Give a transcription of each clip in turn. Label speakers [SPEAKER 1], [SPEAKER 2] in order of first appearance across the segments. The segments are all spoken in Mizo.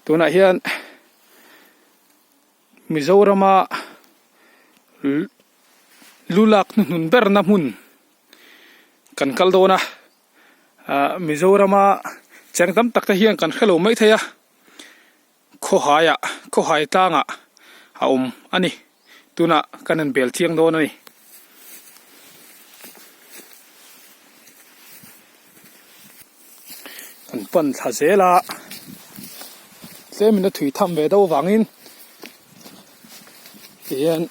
[SPEAKER 1] Tunah hian Mizorama lu lak hnuhnun berna hmun kan kal dawn a ah Mizorama cheng tam tak te hian kan hrelo mai thei a khawhaiah khawhai tlangah a awm a ni tunah kan han bel chiang dawn a ni. Kan pan thla zel a tlemin a thui tham ve deuh avangin tihian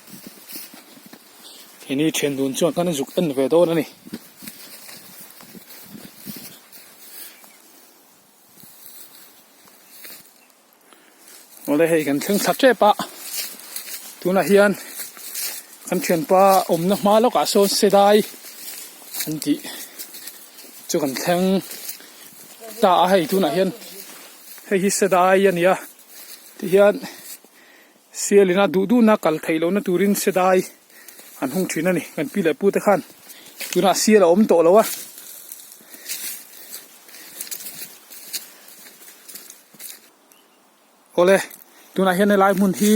[SPEAKER 1] keini thian dun chuan kan zuk en ve dawn a ni. Awle hei kan thleng thla tep a tunah hian kan thianpa awmna hma lawkah sawn sedai an tih chu kan thleng ta a hei tunah hian hei hi sedai a ni a tihian sialina duh duhna kal theih lohna turin sedai an hung thin a ni kan pi leh pu te khan tunah sial a awm tawh lo a. Awle tunah hian helai hmun hi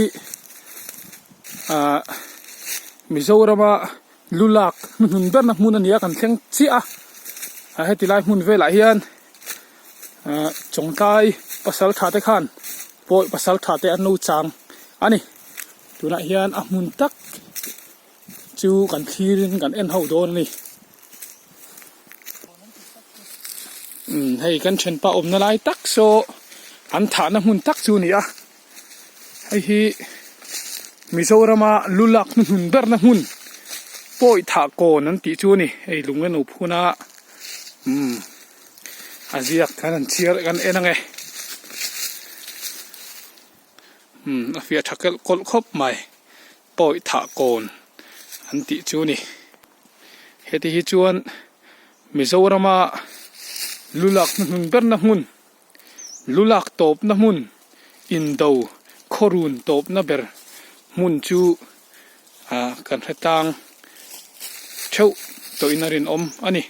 [SPEAKER 1] ahh Mizorama lu lak hnuhnun berna hmun a ni a kan thleng chiah a heti lai hmun velah hian ahh Chawngtlai pasal tha te khan pawih pasal tha te an lo chang a ni tunah hian a hmun tak chu kan thlir in kan en ho dawn a ni. Umm hei kan thianpa awmna lai tak saw an thahna hmun tak chu a ni a hei hi Mizorama lu lak hnuhnun berna hmun pawi thah kawn an tih chu a ni hei lung a no phun a umm a ziak kan han chhiar kan en ang e umm a fiah tha kelh kawlh khawp mai pawi thah kawn an tih chu a ni. Heti hi chuan Mizorama lu lak hnuhnun berna hmun, lu lak tawpna hmun, indo khawrun tawpna ber hmun chu ah kan hre tlang theuh tawhin a rinawm a ni.